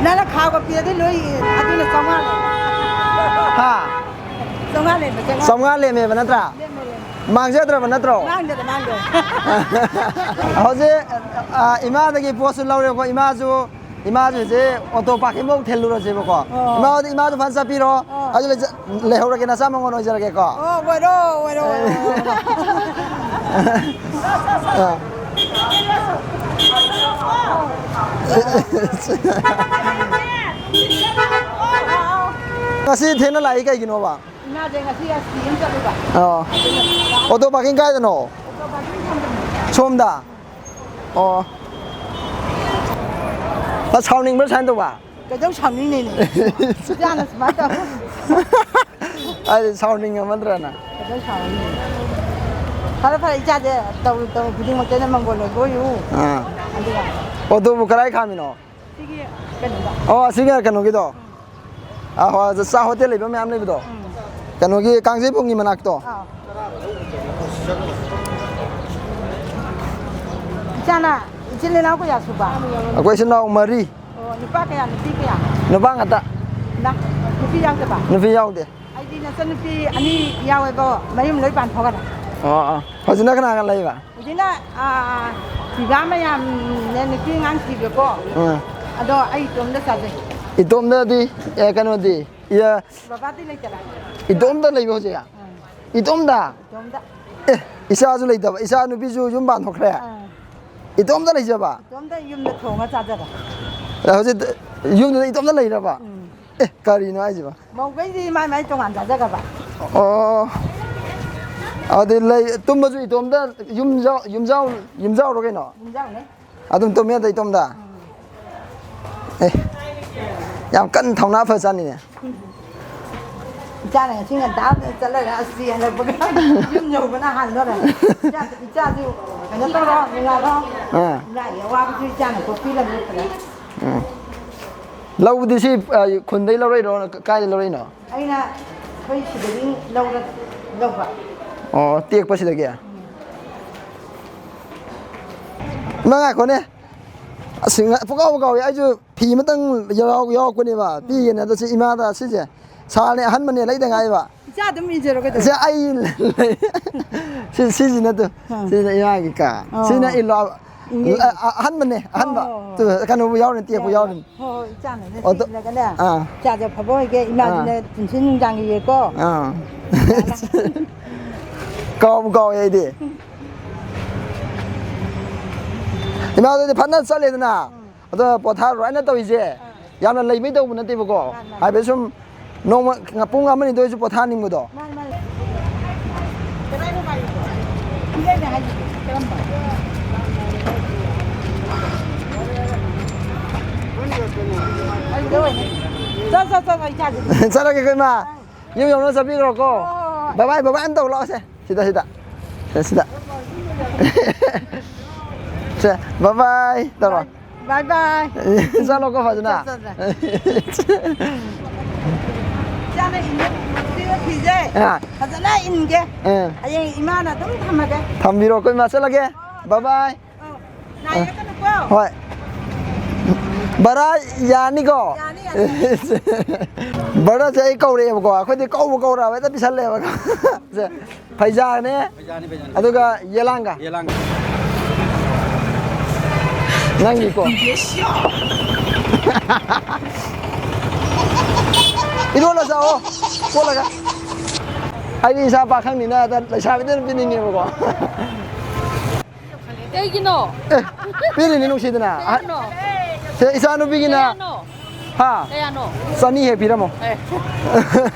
ꯅꯪꯅ ꯈꯥꯎꯒ ꯄꯤꯔꯗꯤ ꯂꯣꯏ, ꯑꯗꯨꯅ ꯆꯥꯝꯃꯉꯥ ꯂꯩ꯫ ꯍꯥ? ꯆꯥꯝꯃꯉꯥ ꯂꯩꯕ, ꯆꯥꯝꯃꯉꯥ꯫ ꯆꯥꯝꯃꯉꯥ ꯂꯦꯝꯃꯦꯕ ꯅꯠꯇ꯭ꯔꯥ? ꯂꯦꯝꯃꯦ, ꯂꯦꯝꯃꯦ꯫ ꯃꯥꯡꯖꯗ꯭ꯔꯕ ꯅꯠꯇ꯭ꯔꯣ? ꯃꯥꯡꯗꯦꯗ, ꯃꯥꯡꯗꯦ꯫ ꯍꯧꯖꯤꯛ, ꯑ, ꯏꯃꯥꯗꯒꯤ ꯄꯣꯠꯁꯨ ꯂꯧꯔꯦꯀꯣ꯫ ꯏꯃꯥꯁꯨ, ꯏꯃꯥꯁꯨ ꯍꯧꯖꯤꯛ ꯑꯣꯇꯣ ꯄꯥꯔꯀꯤꯡꯐꯧ ꯊꯤꯜꯂꯨꯔꯁꯦꯕꯀꯣ꯫ ꯑꯣ꯫ ꯏꯃꯥ ꯍꯣꯏꯗꯤ, ꯏꯃꯥꯁꯨ ꯐꯖꯅ ꯆꯠꯄꯤꯔꯣ꯫ ꯑꯣ꯫ ꯑꯗꯨ ꯂꯩꯖ-, ꯂꯩꯍꯧꯔꯒꯦ, ꯅꯆꯥ ꯃꯉꯣꯟ ꯑꯣꯏꯖꯔꯒꯦꯀꯣ꯫ ꯑꯣ, ꯑꯣꯏꯔꯣ, ꯑꯣꯏꯔꯣ, ꯑꯣꯏꯔꯣ, ꯑꯣꯏꯔꯣ꯫ ꯑ꯫ ꯉꯁꯤ ꯊꯦꯡꯅ ꯂꯥꯛꯏ ꯀꯩꯒꯤꯅꯣꯕ? ꯏꯃꯥꯁꯦ ꯉꯁꯤ ꯑꯁꯇꯤ ꯑꯃ ꯆꯠꯂꯨꯕ꯫ ꯑꯣ꯫ ꯑꯣꯇꯣ ꯄꯥꯔꯀꯤꯡ ꯀꯥꯏꯗꯅꯣ? ꯑꯣꯇꯣ ꯄꯥꯔꯀꯤꯡ ꯁꯣꯝꯗꯅꯤ꯫ ꯁꯣꯝꯗ? ꯑꯣ꯫ ꯑ, ꯁꯥꯎꯅꯤꯡꯕ꯭ꯔꯥ ꯁꯨꯃꯥꯏꯅ ꯇꯧꯕ? ꯀꯩꯗꯧ ꯁꯥꯎꯅꯤꯡꯅꯤꯅꯦ? ꯏꯆꯥꯅ ꯁꯨꯃꯥꯏꯅ ꯇꯧ꯫ ꯑꯩꯗꯤ ꯁꯥꯎꯅꯤꯡꯉꯝꯃꯗ꯭ꯔꯅ꯫ ꯀꯩꯗꯧ ꯁꯥꯎꯅꯤꯡꯅꯤ? ꯐꯔꯦ, ꯐꯔꯦ, ꯏꯆꯥꯁꯦ ꯇꯧꯔꯨ ꯇꯧꯔꯨ ꯈꯨꯗꯤꯡꯃꯛꯇ ꯑꯩꯅ ꯃꯪꯒꯣꯜ ꯑꯣꯏꯕ ꯑꯣꯏꯌꯨ꯫ ꯑꯥ꯫ ꯑꯗꯨꯒ ꯑꯣ, ꯑꯗꯨꯕꯨ ꯀꯗꯥꯏ ꯈꯥꯝꯃꯤꯅꯣ? ꯁꯤꯒꯤ ꯀꯩꯅꯣꯗ꯫ ꯑꯣ, ꯑꯁꯤꯒꯤ ꯀꯩꯅꯣꯒꯤꯗꯣ? ꯎꯝ꯫ ꯑꯥ, ꯍꯣꯏ, ꯑꯗꯨ ꯆꯥ ꯍꯣꯇꯦꯜ ꯂꯩꯕ ꯃꯌꯥꯝ ꯂꯩꯕꯗꯣ? ꯎꯝ꯫ ꯀꯩꯅꯣꯒꯤ ꯀꯥꯡꯖꯩꯕꯨꯡꯒꯤ ꯃꯅꯥꯛꯇꯣ? ꯑꯥ꯫ ꯏꯆꯥꯅ ꯏꯆꯤꯜ ꯏꯅꯥꯎ ꯀꯌꯥ ꯁꯨꯕ? ꯑꯩꯈꯣꯏ ꯏꯆꯤꯜ ꯏꯅꯥꯎ ꯃꯔꯤ꯫ ꯑꯣ, ꯅꯨꯄꯥ ꯀꯌꯥ, ꯅꯨꯄꯤ ꯀꯌꯥ? ꯅꯨꯄꯥ ꯉꯥꯛꯇ꯫ ꯅ-, ꯅꯨꯄꯤ ꯌꯥꯎꯗꯕ? ꯅꯨꯄꯤ ꯌꯥꯎꯗꯦ꯫ ꯑꯩꯗꯤ ꯅꯆꯟꯅꯨꯄꯤ ꯑꯅꯤ ꯌꯥꯎꯋꯦꯕꯣ, ꯃꯌꯨꯝ ꯂꯣꯏ ꯄꯥꯟꯊꯣꯛꯈ꯭ꯔꯦ꯫ ꯑꯣ, ꯑꯣ꯫ ꯍꯧꯖꯤꯛꯅ ꯀꯅꯥꯒ ꯂꯩꯕ? ꯍꯧꯖꯤꯛꯅ, ꯑꯥ, ꯄꯤꯕꯥ ꯃꯌꯥꯝꯅꯦ, ꯅꯨꯄꯤ ꯑꯉꯥꯡ ꯊꯤꯕꯀꯣ꯫ ꯑꯥ꯫ ꯑꯗꯣ ꯑꯩ ꯏꯇꯣꯝꯗ ꯆꯥꯖꯩ꯫ ꯏꯇꯣꯝꯗꯗꯤ, ꯑꯦ, ꯀꯩꯅꯣꯗꯤ, ꯏꯌꯥ-, ꯕꯕꯥꯗꯤ ꯂꯩꯇꯔꯦ꯫ ꯏꯇꯣꯝꯗ ꯂꯩꯕ ꯍꯧꯖꯤꯛ? ꯑꯥ꯫ ꯏꯇꯣꯝꯗ? ꯏꯇꯣꯝꯗ꯫ ꯑꯦ, ꯏꯆꯥꯁꯨ ꯂꯩꯇꯕ, ꯏꯆꯥ ꯅꯨꯄꯤꯁꯨ ꯌꯨꯝ ꯄꯥꯟꯊꯣꯛꯈ꯭ꯔꯦ? ꯑꯥ꯫ ꯏꯇꯣꯝꯗ ꯂꯩꯖꯕ? ꯏꯇꯣꯝꯗ ꯌꯨꯝꯗ ꯊꯣꯡꯉ ꯆꯥꯖꯕ꯫ ꯑ, ꯍꯧꯖꯤꯛ ꯌꯨꯝꯗꯨꯗ ꯏꯇꯣꯝꯗ ꯂꯩꯔꯕ? ꯎꯝ꯫ ꯑꯦ, ꯀꯔꯤꯅꯣ ꯍꯥꯏꯁꯤꯕꯣ? ꯃꯧꯈꯩꯗꯤ ꯃꯥꯏ ꯃꯥꯏ ꯇꯣꯉꯥꯟ ꯆꯥꯖꯈ꯭ꯔꯕ꯫ ꯑꯣ꯫ ꯑꯗꯨꯗꯤ ꯂꯩ, ꯇꯨꯝꯕꯁꯨ ꯏꯇꯣꯝꯗ ꯌꯨꯝꯖꯥꯎ-, ꯌꯨꯝꯖꯥꯎ-, ꯌꯨꯝꯖꯥꯎꯔꯣ ꯀꯩꯅꯣ? ꯌꯨꯝꯖꯥꯎꯅꯦ꯫ ꯑꯗꯨꯝ ꯇꯨꯝꯃꯦ ꯑꯗ ꯏꯇꯣꯝꯗ? ꯎꯝ꯫ ꯑꯦ, ꯌꯥꯝ ꯀꯟꯅ ꯊꯧꯅꯥ ꯐꯖꯥꯠꯅꯤꯅꯦ꯫ ꯏꯆꯥꯅ ꯉꯁꯤ ꯉꯟꯇꯥ ꯆꯠꯂꯒ ꯑꯁꯤ ꯍꯜꯂꯛꯄꯒ ꯌꯨꯝ ꯌꯧꯕꯅ ꯍꯥꯟꯗꯣꯔꯦ꯫ ꯏꯆꯥ-, ꯏꯆꯥꯁꯨ ꯀꯩꯅꯣ ꯇꯧꯔꯣ, ꯅꯨꯡꯉꯥꯏꯔꯣ꯫ ꯑꯥ꯫ ꯏꯃꯥꯒꯤ ꯑꯋꯥꯕꯁꯨ ꯏꯆꯥꯅ ꯀꯣꯛꯄꯤꯔꯝꯃꯦ ꯐꯖꯅ꯫ ꯎꯝ꯫ ꯂꯧꯕꯗꯤ ꯁꯤ, ꯑ, ꯈꯨꯟꯗꯩ ꯂꯧꯔꯛꯏꯔꯣ? ꯀꯥꯏꯗꯩ ꯂꯧꯔꯛꯏꯅꯣ? ꯑꯩꯅ ꯑꯩꯈꯣꯏ ꯁꯤꯗꯒꯤ ꯂꯧꯔ-, ꯂꯧꯕ꯫ ꯑꯣ, ꯇꯦꯛꯄꯁꯤꯗꯒꯤ? ꯎꯝ꯫ ꯏꯃꯥ, ꯉꯥꯏꯈꯣꯅꯦ꯫ ꯑꯁ, ꯉ-, ꯄꯨꯡꯀꯥꯎꯕ ꯀꯥꯎꯏ꯫ ꯑꯩꯁꯨ ꯐꯤ ꯑꯃꯇꯪ ꯌꯥꯎ-, ꯌꯥꯎꯔꯛꯄꯅꯦꯕ꯫ ꯄꯤꯒꯦꯅ꯫ ꯑꯗꯣ ꯁꯤ ꯏꯃꯥꯗ ꯁꯤꯁꯦ꯫ ꯁꯥꯔꯅꯦ, ꯑꯍꯟꯕꯅꯦ, ꯂꯩꯗ ꯉꯥꯏꯕ꯫ ꯏꯆꯥ ꯑꯗꯨꯝ ꯏꯟꯖꯔꯣ ꯀꯩꯗꯧꯔꯒꯦ? ꯁꯤ ꯑꯩ ꯂꯩ꯫ ꯁꯤ, ꯁꯤꯁꯤꯅ ꯇꯨ꯫ ꯑꯥ꯫ ꯁꯤꯅ ꯏꯃꯥꯒꯤ ꯀꯥ꯫ ꯑꯣ꯫ ꯁꯤꯅ ꯏꯜꯂꯣ꯫ ꯏꯟꯒꯦ꯫ ꯑ-, ꯑ-, ꯑꯍꯟꯕꯅꯦ, ꯑꯍꯟꯕ꯫ ꯑꯣ꯫ ꯇꯨ, ꯀꯩꯅꯣꯕꯨ ꯌꯥꯎꯔꯤꯅꯤ, ꯇꯦꯛꯄ ꯌꯥꯎꯔꯤꯅꯤ꯫ ꯍꯣꯏ, ꯍꯣꯏ, ꯏꯆꯥꯅꯅꯦ ꯑꯣ, ꯇꯨ-, ꯁꯤꯠꯂꯒꯅꯦ꯫ ꯑꯥ꯫ ꯏꯆꯥꯁꯦ ꯑꯐꯕ ꯑꯣꯏꯒꯦ, ꯏꯃꯥꯁꯤꯅ ꯑꯥ꯫ ꯄꯨꯟꯁꯤ ꯅꯨꯡꯁꯥꯡꯒꯤ ꯌꯦꯀꯣ꯫ ꯑꯥ꯫ ꯀꯥꯎꯕꯨ ꯀꯥꯎꯋꯦ ꯑꯩꯗꯤ꯫ ꯏꯃꯥꯗꯨꯗꯤ ꯐꯖꯅ ꯆꯠꯂꯦꯗꯅ꯫ ꯎꯝ꯫ ꯑꯗꯣ ꯄꯣꯊꯥꯔꯣ ꯍꯥꯏꯅ ꯇꯧꯔꯤꯁꯦ꯫ ꯑꯥ꯫ ꯌꯥꯝꯅ ꯂꯩꯕꯩ ꯇꯧꯕ ꯅꯠꯇꯦꯕꯀꯣ꯫ ꯃꯥꯅꯤ, ꯃꯥꯅꯤ꯫ ꯍꯥꯏꯕꯗꯤ ꯁꯨꯝ ꯅꯣꯡꯃ ꯄꯨꯡ ꯑꯃ ꯑꯅꯤꯗ ꯑꯣꯏꯔꯁꯨ ꯄꯣꯊꯥꯅꯤꯡꯕꯗꯣ꯫ ꯃꯥꯅꯤ, ꯃꯥꯅꯤ꯫ ꯀꯗꯥꯏꯅꯣ ꯃꯥꯏꯗꯣ? ꯁꯤꯗꯩꯅꯦ ꯍꯥꯏꯁꯤꯗꯤ꯫ ꯀꯔꯝꯕ? ꯑꯩ ꯆꯠ, ꯆꯠ, ꯆꯠ, ꯑꯩ ꯆꯥꯗꯣꯏꯅꯦ꯫ ꯆꯠꯂꯒꯦꯀꯣ, ꯏꯃꯥ꯫ ꯌꯨꯝ ꯌꯧꯅꯕ ꯆꯠꯄꯤꯈ꯭ꯔꯣꯀꯣ꯫ ꯍꯣꯏ, ꯍꯣꯏ, ꯍꯣꯏ꯫ ꯕꯥꯏ ꯕꯥꯏ, ꯕꯥꯏ ꯕꯥꯏ ꯑꯝ ꯇꯧ ꯂꯥꯛꯑꯣꯁꯦ꯫ ꯁꯤꯗ, ꯁꯤꯗ꯫ ꯁꯤꯗ, ꯁꯤꯗ꯫ ꯁꯦ, ꯕꯥꯏ ꯕꯥꯏ ꯇꯧꯔꯣ꯫ ꯕꯥꯏ ꯕꯥꯏ꯫ ꯆꯠꯂꯣꯀꯣ ꯐꯖꯅ꯫ ꯆꯠ, ꯆꯠ, ꯆꯠ꯫ ꯏꯆꯥꯅ ꯏꯟꯕ ꯐꯤꯁꯦ ꯑꯥ꯫ ꯐꯖꯅ ꯏꯟꯒꯦ꯫ ꯑꯥ꯫ ꯍꯌꯦꯡ ꯏꯃꯥꯅ ꯑꯗꯨꯝ ꯊꯝꯃꯒꯦ꯫ ꯊꯝꯕꯤꯔꯣꯀꯣ, ꯏꯃꯥ, ꯆꯠꯂꯒꯦ꯫ ꯕꯥꯏ ꯕꯥꯏ꯫ ꯑꯧ, ꯅꯥꯏꯔꯛꯀꯅꯨꯀꯣ꯫ ꯍꯣꯏ꯫ ꯕꯔꯥ ꯌꯥꯅꯤꯀꯣ? ꯌꯥꯅꯤ, ꯌꯥꯅꯤ꯫ ꯕꯔꯥꯁꯦ ꯑꯩ ꯀꯧꯔꯛꯑꯦꯕꯀꯣ, ꯑꯩꯈꯣꯏꯗꯤ ꯀꯧꯕ ꯀꯧꯔꯛꯑꯕ ꯍꯦꯛꯇ ꯄꯤꯁꯜꯂꯦꯕꯀꯣ꯫ ꯁꯦ, ꯐꯩꯖꯥꯅꯦ, ꯐꯩꯖꯥꯅꯤ, ꯐꯩꯖꯥꯅꯤ꯫ ꯑꯗꯨꯒ ꯌꯦꯂꯥꯡꯒ꯫ ꯌꯦꯂꯥꯡꯒ꯫ ꯅꯪꯒꯤꯀꯣ꯫ ꯏꯔꯣꯜꯂ ꯆꯥꯑꯣ, ꯀꯣꯠꯂꯒ꯫ ꯑꯩꯗꯤ ꯏꯆꯥ ꯄꯥꯈꯪꯅꯤꯅ ꯂꯩꯁꯥꯕꯤꯗ ꯑꯗꯨꯝ ꯄꯤꯅꯤꯡꯉꯦꯕꯀꯣ꯫ ꯀꯩꯒꯤꯅꯣ? ꯑꯦ, ꯄꯤꯔꯤꯅꯤ ꯅꯨꯡꯁꯤꯗꯅ꯫ ꯀꯌꯥꯅꯣ? ꯁꯦ, ꯏꯆꯥ ꯅꯨꯄꯤꯒꯤꯅ꯫ ꯀꯌꯥꯅꯣ? ꯍꯥ? ꯀꯌꯥꯅꯣ? ꯆꯅꯤ ꯍꯦꯛ ꯄꯤꯔꯝꯃꯣ꯫ ꯑꯦ꯫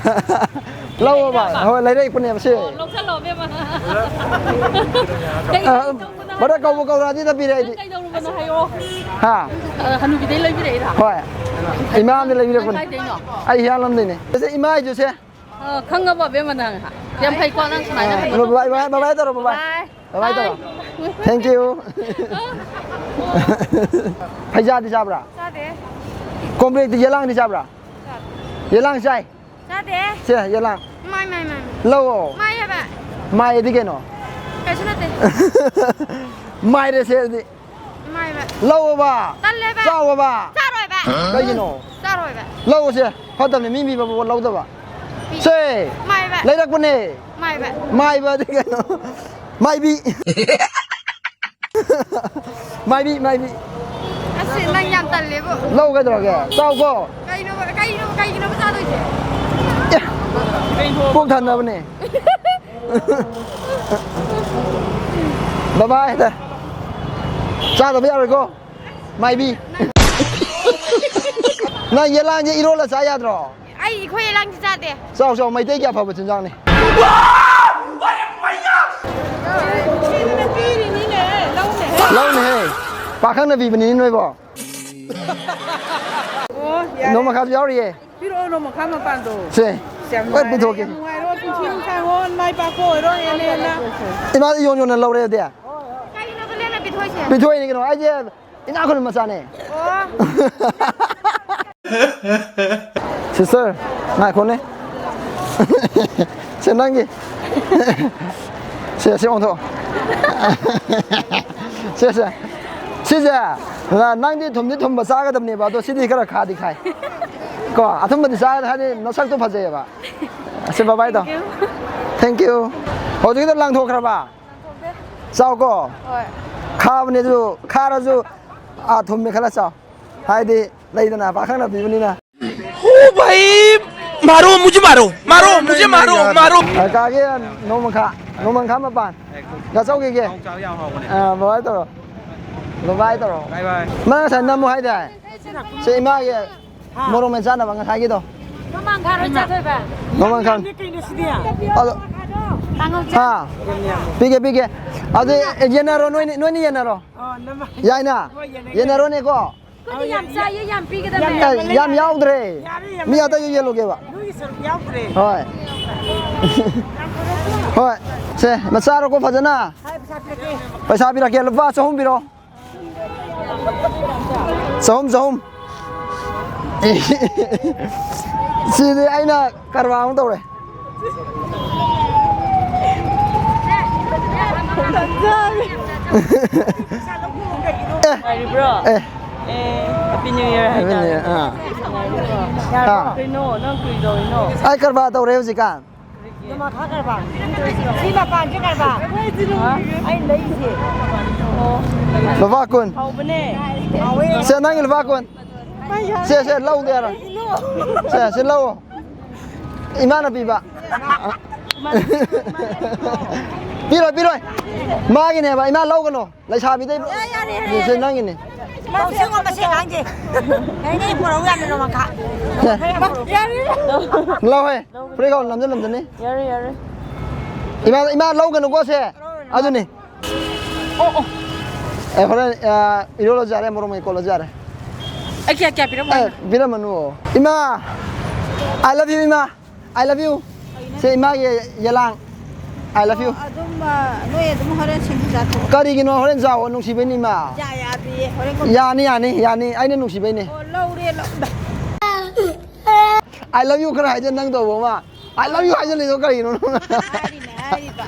ꯂꯧꯑꯣꯕ꯫ ꯂꯩꯔꯛꯏꯔꯕ? ꯍꯣꯏ, ꯂꯩꯔꯛꯄꯅꯦꯕ ꯁꯦ꯫ ꯑꯣ, ꯂꯧꯁꯜꯂꯣ, ꯏꯕꯦꯝꯃ꯫ ꯀꯩ ꯑ, ꯇꯧꯕꯅꯣ ꯃꯔꯛ ꯀꯧꯕ ꯀꯧꯔꯛꯑꯗꯤ ꯇꯞꯄꯤꯔꯦ ꯑꯩꯗꯤ꯫ ꯅꯪ ꯀꯩꯗꯧꯔꯨꯕꯅꯣ ꯍꯥꯏꯌꯣ꯫ ꯍꯥ? ꯑ, ꯍꯅꯨꯕꯤꯗꯩ ꯂꯩꯕꯤꯔꯛꯏꯔꯥ? ꯍꯣꯏ꯫ ꯏꯃꯥ ꯑꯃꯅ ꯂꯩꯕꯤꯔꯛꯄꯅꯦ꯫ ꯅꯪ ꯀꯥꯏꯗꯩꯅꯣ? ꯑꯩ ꯍꯤꯌꯥꯡꯂꯝꯗꯩꯅꯦ꯫ ꯁꯦ, ꯏꯃꯥ ꯍꯥꯏꯗꯨꯁꯦ꯫ ꯑ, ꯈꯪꯉꯕꯣ, ꯑꯕꯦꯝꯃ, ꯅꯪ? ꯌꯥꯝ ꯐꯩꯀꯣ, ꯅꯪ ꯁꯨꯃꯥꯏꯅ ꯑ, ꯍꯩꯕ꯫ ꯕꯥꯏ, ꯕꯥꯏ, ꯕꯥꯏ, ꯕꯥꯏ ꯇꯧꯔꯣ, ꯕꯥꯏ, ꯕꯥꯏ꯫ ꯕꯥꯏ, ꯕꯥꯏ ꯇꯧꯔꯣ꯫ ꯕꯥꯏ꯫ Thank you꯫ ꯐꯩꯖꯥꯗꯤ ꯆꯥꯕ꯭ꯔꯥ? ꯆꯥꯗꯦ꯫ ꯀꯣꯝꯄ꯭ꯔꯦꯛꯇꯤ, ꯌꯦꯂꯥꯡꯗꯤ ꯆꯥꯕ꯭ꯔꯥ? ꯆꯥꯗꯦ꯫ ꯌꯦꯂꯥꯡ ꯆꯥꯏ? ꯆꯥꯗꯦ꯫ ꯁꯦ, ꯌꯦꯂꯥꯡ꯫ ꯃꯥꯏ, ꯃꯥꯏ, ꯃꯥꯏ, ꯃꯥꯏ꯫ ꯂꯧꯑꯣ꯫ ꯃꯥꯏ ꯍꯥꯏꯕ꯫ ꯃꯥꯏ ꯑꯗꯤ ꯀꯩꯅꯣ? ꯀꯩꯁꯨ ꯅꯠꯇꯦ꯫ ꯃꯥꯏꯔꯦ ꯁꯦ ꯑꯗꯨꯗꯤ꯫ ꯃꯥꯏꯕ꯫ ꯂꯧꯑꯣꯕ꯫ ꯇꯜꯂꯦꯕ꯫ ꯆꯥꯎꯑꯣꯕ꯫ ꯆꯥꯔꯣꯏꯕ꯫ ꯀꯩꯒꯤꯅꯣ? ꯆꯥꯔꯣꯏꯕ꯫ ꯂꯧꯑꯣꯁꯦ꯫ ꯐꯠꯇꯕꯅꯦ ꯃꯤ ꯄꯤꯕ ꯄꯣꯠ ꯂꯧꯗꯕ꯫ ꯄꯤ-, ꯁꯦ꯫ ꯃꯥꯏꯕ꯫ ꯂꯩꯔꯛꯄꯅꯦ꯫ ꯃꯥꯏꯕ꯫ ꯃꯥꯏꯕꯗꯤ ꯀꯩꯅꯣ? ꯃꯥꯏꯕꯤ꯫ ꯃꯥꯏꯕꯤ, ꯃꯥꯏꯕꯤ꯫ ꯑꯁ, ꯅꯪ ꯌꯥꯝ ꯇꯜꯂꯦꯕꯣ꯫ ꯂꯧ ꯀꯩꯗꯧꯔꯒꯦ? ꯆꯥꯎꯀꯣ꯫ ꯀꯩꯅꯣꯕ, ꯀꯩꯅꯣꯕ, ꯀꯩꯒꯤꯅꯣꯕ ꯆꯥꯗꯣꯏꯁꯦ? ꯑꯦ, ꯄꯨꯛ ꯊꯟꯅꯕꯅꯦ꯫ ꯕꯕꯥ ꯍꯦꯛꯇ ꯆꯥꯗꯕ ꯌꯥꯔꯣꯏꯀꯣ, ꯃꯥꯏꯕꯤ꯫ ꯅꯪ ꯌꯦꯂꯥꯡꯁꯦ ꯏꯔꯣꯜꯂ ꯆꯥ ꯌꯥꯗ꯭ꯔꯣ? ꯑꯩ, ꯑꯩꯈꯣꯏ ꯌꯦꯂꯥꯡꯁꯦ ꯆꯥꯗꯦ꯫ ꯆꯥꯎ, ꯆꯥꯎ, ꯃꯩꯇꯩꯒꯤ ꯑꯐꯕ ꯆꯤꯟꯖꯥꯛꯅꯤ꯫ ꯂꯧꯅꯦꯍꯦ, ꯄꯥꯈꯪꯅ ꯄꯤꯕꯅꯤꯅꯦ ꯅꯣꯏꯕꯣ꯫ ꯑꯣ, ꯅꯣꯡꯃꯪꯈꯥꯁꯨ ꯌꯥꯎꯔꯤꯌꯦ꯫ ꯄꯤꯔꯛꯑꯣ, ꯅꯣꯡꯃꯪꯈꯥ ꯃꯄꯥꯟꯗꯣ꯫ ꯁꯦ꯫ ꯌꯥꯝ ꯍꯣꯏ, ꯅꯨꯡꯉꯥꯏꯔꯦ, ꯄꯤꯊꯣꯛꯀꯦ꯫ ꯌꯥꯝ ꯅꯨꯡꯉꯥꯏꯔꯦ꯫ ꯄꯨꯟꯁꯤ ꯅꯨꯡꯁꯥꯡꯉꯣ, ꯃꯥꯏ ꯄꯥꯛꯄ ꯑꯣꯏꯔꯣ, ꯍꯦꯟꯅ ꯍꯦꯟꯅ꯫ ꯏꯃꯥ ꯌꯣꯟ ꯌꯣꯟꯅ ꯂꯧꯔꯦ ꯑꯗꯨꯗꯤ꯫ ꯀꯩꯒꯤꯅꯣ ꯑꯗꯨ ꯂꯦꯝꯅ ꯄꯤꯊꯣꯛꯏꯁꯦ? ꯄꯤꯊꯣꯛꯏꯅꯤ ꯀꯩꯅꯣ, ꯑꯩꯁꯦ ꯏꯅꯥꯛ ꯈꯨꯟꯕ ꯃꯆꯥꯅꯦ꯫ ꯑꯣ꯫ Sister, ꯉꯥꯏꯈꯣꯅꯦ꯫ ꯁꯦ, ꯅꯪꯒꯤ꯫ ꯁꯦ, ꯁꯤ ꯑꯣꯟꯊꯣꯛ꯫ ꯁꯦ, ꯁꯦ꯫ ꯁꯤꯁꯦ, ꯅ-, ꯅꯪꯗꯤ ꯊꯨꯝꯗꯤ ꯊꯨꯝꯕ ꯆꯥꯒꯗꯕꯅꯦꯕ, ꯑꯗꯣ ꯁꯤꯗꯤ ꯈꯔ ꯈꯥꯗꯤ ꯈꯥꯏ꯫ ꯀꯣ, ꯑꯊꯨꯝꯕꯗꯤ ꯆꯥꯒꯗ ꯍꯥꯏꯗꯤ ꯅꯁꯛꯇꯣ ꯐꯖꯩꯌꯦꯕ꯫ ꯁꯦ, bye bye ꯇꯧ꯫ Thank you꯫ Thank you꯫ ꯍꯧꯖꯤꯛꯀꯤꯗꯣ ꯂꯪꯊꯣꯛꯈ꯭ꯔꯕ? ꯆꯥꯎꯀꯣ꯫ ꯍꯣꯏ꯫ ꯈꯥꯕꯅꯦ ꯑꯗꯨ, ꯈꯥꯔꯁꯨ, ꯑꯥ, ꯊꯨꯝꯃꯦ ꯈꯜꯂ ꯆꯥꯎ꯫ ꯍꯥꯏꯗꯤ, ꯂꯩꯗꯅ, ꯄꯥꯈꯪꯅ ꯄꯤꯕꯅꯤꯅ꯫ ओ भाई, मारो, मुझे मारो, मारो, मुझे मारो, मारो। ꯀꯥꯒꯤ ꯅꯣꯡꯃꯪꯈꯥ, ꯅꯣꯡꯃꯪꯈꯥ ꯃꯄꯥꯟ꯫ ꯆꯥꯎ, ꯆꯥꯎ, ꯌꯥꯝ ꯍꯥꯎꯕꯅꯦ꯫ ꯑꯥ, bye bye ꯇꯧꯔꯣ꯫ Bye bye ꯇꯧꯔꯣ꯫ Bye bye꯫ ꯅꯪ ꯉꯁꯥꯏ ꯅꯝꯃꯨ ꯍꯥꯏꯗꯥꯏ? ꯁꯤ ꯏꯃꯥꯒꯤ ꯃꯣꯔꯣꯛ ꯃꯦꯠ ꯆꯥꯅꯕ ꯉꯁꯥꯏꯒꯤꯗꯣ꯫ ꯅꯣꯡꯃꯥꯡꯈꯥ ꯂꯣꯏ ꯆꯥꯊꯣꯏꯕ꯫ ꯅꯣꯡꯃꯥꯡꯈꯥ꯫ ꯀꯩꯅꯣ ꯁꯤꯗꯤ? ꯑꯗꯣ, ꯀꯥꯡꯍꯧ ꯆꯥ-, ꯍꯥ? ꯄꯤꯒꯦ, ꯄꯤꯒꯦ꯫ ꯑꯗꯨ ꯌꯦꯟꯅꯔꯣ, ꯅꯣꯏꯅꯤ, ꯅꯣꯏꯅꯤ ꯌꯦꯟꯅꯔꯣ꯫ ꯑꯣ, ꯅꯃ-, ꯌꯥꯏꯅ? ꯍꯣꯏ, ꯌꯦꯟꯅꯒꯦ꯫ ꯌꯦꯟꯅꯔꯣꯅꯦꯀꯣ꯫ ꯑꯩꯈꯣꯏꯗꯤ ꯌꯥꯝ ꯆꯥꯏꯌꯦ, ꯌꯥꯝ ꯄꯤꯒꯗꯕꯅꯦ꯫ ꯌꯥꯝ ꯑꯦ, ꯌꯥꯝ ꯌꯥꯎꯗ꯭ꯔꯦ꯫ ꯌꯥꯔꯦ, ꯌꯥꯝ ꯃꯤ ꯑꯇꯩꯁꯨ ꯌꯦꯜꯂꯨꯒꯦꯕ꯫ ꯅꯣꯏꯒꯤ ꯁꯔꯨꯛ ꯌꯥꯎꯗ꯭ꯔꯦ꯫ ꯍꯣꯏ꯫ ꯍꯣꯏ꯫ ꯁꯦ, ꯃꯆꯥꯔꯣꯀꯣ ꯐꯖꯅ꯫ ꯍꯣꯏ, ꯄꯩꯁꯥ ꯄꯤꯔꯛꯀꯦ꯫ ꯄꯩꯁꯥ ꯄꯤꯔꯛꯀꯦ, ꯂꯨꯄꯥ ꯆꯍꯨꯝ ꯄꯤꯔꯣ꯫ ꯆꯍꯨꯝ, ꯆꯍꯨꯝ꯫ ꯁꯤꯗꯤ ꯑꯩꯅ ꯀꯔꯕꯥꯔ ꯑꯃ ꯇꯧꯔꯦ꯫ ꯑꯦ, ꯅꯨꯡꯉꯥꯏꯔꯤꯕ꯭ꯔꯣ? ꯑꯦ꯫ ꯑꯦ, Happy New Year ꯍꯥꯏꯇꯥꯔꯦ꯫ ꯑꯥ꯫ ꯌꯥꯔꯕꯣ? ꯑꯥ꯫ ꯀꯩꯅꯣ, ꯅꯪ ꯀꯔꯤ ꯇꯧꯔꯤꯅꯣ? ꯑꯩ ꯀꯔꯕꯥꯔ ꯇꯧꯔꯦ ꯍꯧꯖꯤꯛꯀꯥꯟ꯫ ꯅꯃꯥ ꯈꯥ ꯀꯔꯕꯥꯔ꯫ ꯁꯤ ꯃꯄꯥꯟꯁꯦ ꯀꯔꯕꯥꯔ꯫ ꯍꯥ? ꯑꯩꯅ ꯂꯩꯁꯦ꯫ ꯑꯣ꯫ ꯂꯨꯄꯥ ꯀꯨꯟ꯫ ꯍꯥꯎꯕꯅꯦ꯫ ꯍꯥꯎꯋꯦ꯫ ꯁꯦ, ꯅꯪꯒꯤ ꯂꯨꯄꯥ ꯀꯨꯟ꯫ ꯁꯦ, ꯁꯦ, ꯂꯧꯗ ꯌꯥꯔꯣꯏ꯫ ꯁꯦ, ꯁꯤ ꯂꯧ꯫ ꯏꯃꯥꯅ ꯄꯤꯕ꯫ ꯄꯤꯔꯣꯏ, ꯄꯤꯔꯣꯏ꯫ ꯃꯥꯒꯤꯅꯦꯕ, ꯏꯃꯥ ꯂꯧꯒꯅꯨ꯫ ꯂꯩꯁꯥꯕꯤꯗꯩ꯫ ꯌꯥꯔꯦ, ꯌꯥꯔꯦ, ꯌꯥꯔꯦ꯫ ꯁꯦ, ꯅꯪꯒꯤꯅꯦ꯫ ꯂꯧꯁꯤꯡꯉꯣ ꯃꯁꯦ ꯑꯉꯥꯡꯁꯦ꯫ ꯑꯩꯅ ꯄꯨꯔꯛꯎ ꯌꯥꯗꯦ ꯅꯣꯡꯃꯪꯈꯥ꯫ ꯁꯦ꯫ ꯌꯥꯔꯦ꯫ ꯂꯧꯍꯦ꯫ ꯐꯨꯔꯤꯠ ꯈꯥꯎ ꯅꯝꯖꯜ ꯅꯝꯖꯜꯅꯤ꯫ ꯌꯥꯔꯦ, ꯌꯥꯔꯦ꯫ ꯏꯃꯥ, ꯏꯃꯥ ꯂꯧꯒꯅꯨꯀꯣ ꯁꯦ꯫ ꯑꯗꯨꯅꯤ꯫ ꯑꯣ, ꯑꯣ꯫ ꯑꯦ, ꯍꯣꯔꯦꯟ, ꯑ, ꯏꯔꯣꯜꯂꯁꯨ ꯌꯥꯔꯦ, ꯃꯣꯔꯣꯛ ꯃꯦꯠ ꯀꯣꯠꯂꯁꯨ ꯌꯥꯔꯦ꯫ ꯑꯩ ꯀꯌꯥ ꯀꯌꯥ ꯄꯤꯔꯝꯃꯣ ꯑꯦ, ꯍꯥꯏꯅꯣ? ꯄꯤꯔꯝꯃꯅꯨ꯫ ꯏꯃꯥ, I love you, ꯏꯃꯥ꯫ I love you꯫ ꯁꯦ, ꯏꯃꯥꯒꯤ ꯌꯦꯂꯥꯡ꯫ I love you꯫ ꯑꯗꯨꯝ, ꯑ, ꯅꯣꯏ ꯑꯗꯨꯝ ꯍꯣꯔꯦꯟ ꯁꯤꯡꯖꯨ ꯆꯥꯊꯣꯛꯑꯣ꯫ ꯀꯔꯤꯒꯤꯅꯣ ꯍꯣꯔꯦꯟ ꯆꯥꯎꯑꯣ, ꯅꯨꯡꯁꯤꯕꯩꯅꯤ, ꯏꯃꯥ꯫ ꯌꯥ-, ꯌꯥꯗꯤꯌꯦ, ꯍꯣꯔꯦꯟ ꯀꯣꯟꯅ꯫ ꯌꯥꯅꯤ, ꯌꯥꯅꯤ, ꯌꯥꯅꯤ, ꯑꯩꯅ ꯅꯨꯡꯁꯤꯕꯩꯅꯤ꯫ ꯑꯣ, ꯂꯧꯔꯦ, ꯂꯧ-, I love you ꯈꯔ ꯍꯥꯏꯖ ꯅꯪ ꯇꯧꯕ ꯑꯃ꯫ I love you ꯍꯥꯏꯖꯜꯂꯤꯗꯣ ꯀꯔꯤꯒꯤꯅꯣ ꯅꯪ? ꯍꯥꯏꯔꯤꯅꯦ, ꯍꯥꯏꯔꯤꯕ꯫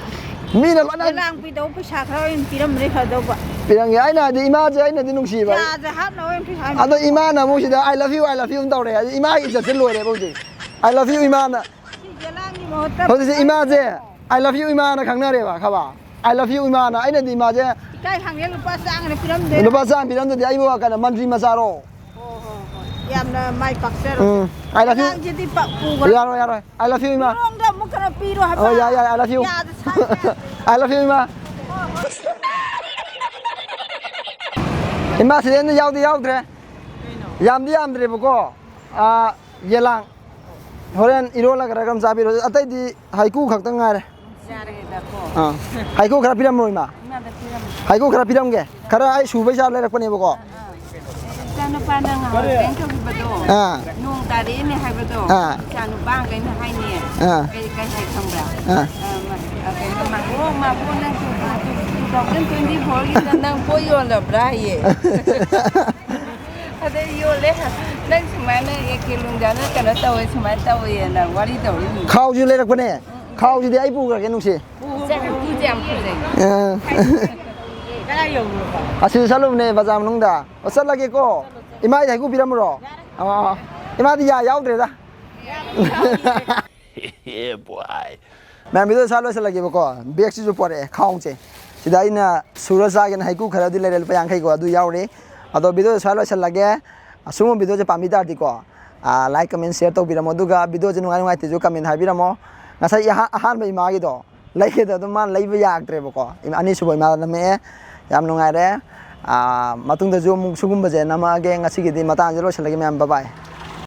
ꯃꯤꯅ ꯂꯣꯏꯅ ꯌꯦꯂꯥꯡ ꯄꯤꯗꯧ ꯄꯩꯁꯥ ꯈꯔ ꯑꯣꯏꯅ ꯄꯤꯔꯝꯕꯅ ꯐꯗꯧꯕ꯫ ꯄꯤꯔꯝꯒꯦ꯫ ꯑꯩꯅ ꯍꯥꯏꯗꯤ ꯏꯃꯥꯁꯦ ꯑꯩꯅꯗꯤ ꯅꯨꯡꯁꯤꯕ꯫ ꯌꯥꯁꯦ ꯍꯥꯞꯅꯕ ꯑꯣꯏꯅ ꯄꯩꯁꯥ ꯑꯣꯏꯅ ꯑꯗꯣ ꯄꯤꯔꯝꯃꯣ꯫ ꯏꯃꯥꯅ ꯑꯃꯨꯛ ꯁꯤꯗ "I love you, I love you" ꯑꯗꯨꯝ ꯇꯧꯔꯦ꯫ ꯑꯗꯤ ꯏꯃꯥꯒꯤ ꯏꯖꯠꯁꯦ ꯂꯣꯏꯔꯦꯕ ꯍꯧꯖꯤꯛ꯫ "I love you ꯏꯃꯥꯅ"꯫ ꯁꯤ ꯌꯦꯂꯥꯡꯒꯤ ꯃꯍꯨꯠꯇ ꯍꯧꯖꯤꯛꯁꯦ ꯄꯩꯁꯥ ꯏꯃꯥꯁꯦ ꯑꯣꯏꯅ "I love you ꯏꯃꯥꯅ" ꯈꯪꯅꯔꯦꯕ, ꯈꯪꯉꯕ? "I love you ꯏꯃꯥꯅ"꯫ ꯑꯩꯅꯗꯤ ꯏꯃꯥꯁꯦ ꯏꯀꯥꯏ ꯈꯪꯗꯦ, ꯂꯨꯄꯥ ꯆꯥꯝꯃꯒ ꯄꯤꯔꯝꯗꯣꯏꯔꯣ? ꯂꯨꯄꯥ ꯆꯥꯝꯃ ꯄꯤꯔꯝꯗꯗꯤ ꯑꯩꯕꯨ ꯀꯩꯅꯣ ꯃꯟꯇ꯭ꯔꯤ ꯃꯆꯥꯔꯣ? ꯍꯣ, ꯍꯣ, ꯍꯣꯏ꯫ ꯌꯥꯝꯅ ꯃꯥꯏ ꯄꯥꯛꯆꯔꯣ꯫ ꯎꯝ꯫ "I love you"꯫ ꯑꯉꯥꯡꯁꯤꯗꯤ ꯄ-, ꯄꯨꯒ꯭ꯔꯣ꯫ ꯌꯥꯔꯣꯏ, ꯌꯥꯔꯣꯏ꯫ "I love you ꯏꯃꯥ"꯫ ꯃꯤꯉꯣꯟꯗ ꯑꯃꯨꯛ ꯀꯩꯅꯣ ꯄꯤꯔꯣ ꯍꯥꯏꯕ꯫ ꯑꯣ, ꯌꯥꯏ, ꯌꯥꯏ, "I love you"꯫ ꯌꯥꯗ ꯁꯥꯏ ꯌꯥꯗ꯫ "I love you ꯏꯃꯥ"꯫ ꯏꯃꯥ, ꯁꯤꯗꯩꯗ ꯌꯥꯎꯗꯤ ꯌꯥꯎꯗ꯭ꯔꯦ꯫ ꯌꯥꯝꯗꯤ ꯌꯥꯝꯗ꯭ꯔꯦꯕꯀꯣ꯫ ꯑꯥ, ꯌꯦꯂꯥꯡ꯫ ꯍꯣꯔꯦꯟ ꯏꯔꯣꯜꯂꯒ ꯈꯔ ꯈꯔ ꯆꯥꯕꯤꯔꯣ꯫ ꯑꯇꯩꯗꯤ ꯍꯩꯀꯨ ꯈꯛꯇꯪ ꯉꯥꯏꯔꯦ꯫ ꯌꯥꯔꯦꯗꯀꯣ꯫ ꯑꯥ꯫ ꯍꯩꯀꯨ ꯈꯔ ꯄꯤꯔꯝꯃꯣ, ꯏꯃꯥ꯫ ꯏꯃꯥꯗ ꯄꯤꯔꯝꯃꯣ꯫ ꯍꯩꯀꯨ ꯈꯔ ꯄꯤꯔꯝꯒꯦ꯫ ꯈꯔ ꯑꯩ ꯁꯨꯕꯩ ꯆꯥ ꯂꯩꯔꯛꯄꯅꯦꯕꯀꯣ꯫ ꯑꯥ꯫ ꯏꯆꯥꯅꯨꯄꯥꯅ ꯉꯍꯥꯟ ꯀꯩꯅꯣ ꯇꯧꯈꯤꯕꯗꯣ, ꯑꯥ꯫ ꯅꯣꯡ ꯇꯥꯔꯛꯑꯦꯅꯦ ꯍꯥꯏꯕꯗꯣ, ꯑꯥ꯫ ꯏꯆꯥꯅꯨꯄꯥꯈꯩꯅ ꯍꯥꯏꯅꯦ꯫ ꯑꯥ꯫ ꯀꯩ, ꯀꯩ ꯍꯥꯏ ꯈꯪꯕ꯭ꯔꯥ? ꯑꯥ꯫ ꯑ, ꯃ-, ꯑ, ꯀꯩꯅꯣ, "ꯃꯥꯕꯣꯛ, ꯃꯥꯕꯣꯛ, ꯅꯪ two thousand twenty-four ꯒꯤꯗ ꯅꯪ ꯄꯣꯠ ꯌꯣꯜꯂꯕ꯭ꯔꯥ?" ꯍꯥꯏꯌꯦ꯫ ꯑꯗꯩ ꯌꯣꯜꯂꯦ꯫ "ꯅꯪ ꯁꯨꯃꯥꯏꯅ ꯑꯦ ꯀꯦ ꯂꯨꯡꯖꯥꯅ ꯀꯩꯅꯣ ꯇꯧꯋꯦ, ꯁꯨꯃꯥꯏꯅ ꯇꯧꯋꯦꯅ" ꯋꯥꯔꯤ ꯇꯧꯔꯤ꯫ ꯈꯥꯎꯁꯨ ꯂꯩꯔꯛꯄꯅꯦ꯫ ꯈꯥꯎꯁꯤꯗꯤ ꯑꯩ ꯄꯨꯈ꯭ꯔꯒꯦ, ꯅꯨꯡꯁꯤ꯫ ꯄꯨꯁꯦ, ꯄꯨꯁꯦ ꯌꯥꯝ ꯐꯖꯩ꯫ ꯑꯥ꯫ ꯀꯗꯥꯏ ꯌꯧꯔꯨꯔꯕ? ꯑꯁꯤꯗ ꯆꯠꯂꯨꯕꯅꯦ, ꯕꯖꯥꯔ ꯃꯅꯨꯡꯗ꯫ ꯑꯣ, ꯆꯠꯂꯒꯦꯀꯣ꯫ ꯏꯃꯥꯒꯤ ꯍꯩꯀꯨ ꯄꯤꯔꯝꯃꯨꯔꯣ? ꯑꯥ, ꯏꯃꯥꯗꯤ ꯌꯥ ꯌꯥꯎꯗ꯭ꯔꯦꯗ꯫ Yeah, boy. ꯃꯌꯥꯝ, video ꯁ꯭ꯋꯥꯏ ꯂꯣꯏꯁꯤꯜꯂꯒꯦꯕꯀꯣ꯫ Bagꯁꯤꯁꯨ ꯄꯣꯔꯛꯑꯦ, ꯈꯥꯎꯁꯦ꯫ ꯁꯤꯗ ꯑꯩꯅ ꯁꯨꯔ ꯆꯥꯒꯦꯅ ꯍꯩꯀꯨ ꯈꯔꯗꯤ ꯂꯩꯔꯦ, ꯂꯨꯄꯥ ꯌꯥꯡꯈꯩꯀꯣ, ꯑꯗꯨ ꯌꯥꯎꯔꯤ꯫ ꯑꯗꯣ video ꯁ꯭ꯋꯥꯏ ꯂꯣꯏꯁꯤꯜꯂꯒꯦ꯫ ꯑꯁꯨꯝꯕ videoꯁꯦ ꯄꯥꯝꯕꯤ ꯇꯥꯔꯗꯤꯀꯣ, ꯑꯥ, like, comment, share ꯇꯧꯕꯤꯔꯝꯃꯣ꯫ ꯑꯗꯨꯒ videoꯁꯦ ꯅꯨꯡꯉꯥꯏ ꯅꯨꯡꯉꯥꯏꯇꯦꯁꯨ comment ꯍꯥꯏꯕꯤꯔꯝꯃꯣ꯫ ꯉꯁꯥꯏ ꯑꯍꯥ-, ꯑꯍꯥꯟꯕ ꯏꯃꯥꯒꯤꯗꯣ ꯂꯩꯒꯦꯗ ꯑꯗꯨꯝ ꯃꯥꯅ ꯂꯩꯕ ꯌꯥꯔꯛꯇ꯭ꯔꯦꯕꯀꯣ꯫ ꯏꯃꯥ-, ꯑꯅꯤꯁꯨꯕ ꯏꯃꯥꯗ ꯅꯝꯃꯛꯑꯦ꯫ ꯌꯥꯝ ꯅꯨꯡꯉꯥꯏꯔꯦ꯫ ꯑꯥ, ꯃꯇꯨꯡꯗꯁꯨ ꯑꯃꯨꯛ ꯁꯤꯒꯨꯝꯕꯁꯦ ꯅꯝꯃꯛꯑꯒꯦ꯫ ꯉꯁꯤꯒꯤꯗꯤ ꯃꯇꯥꯡꯁꯤꯗ ꯂꯣꯏꯁꯤꯜꯂꯒꯦ ꯃꯌꯥꯝ꯫ Bye bye꯫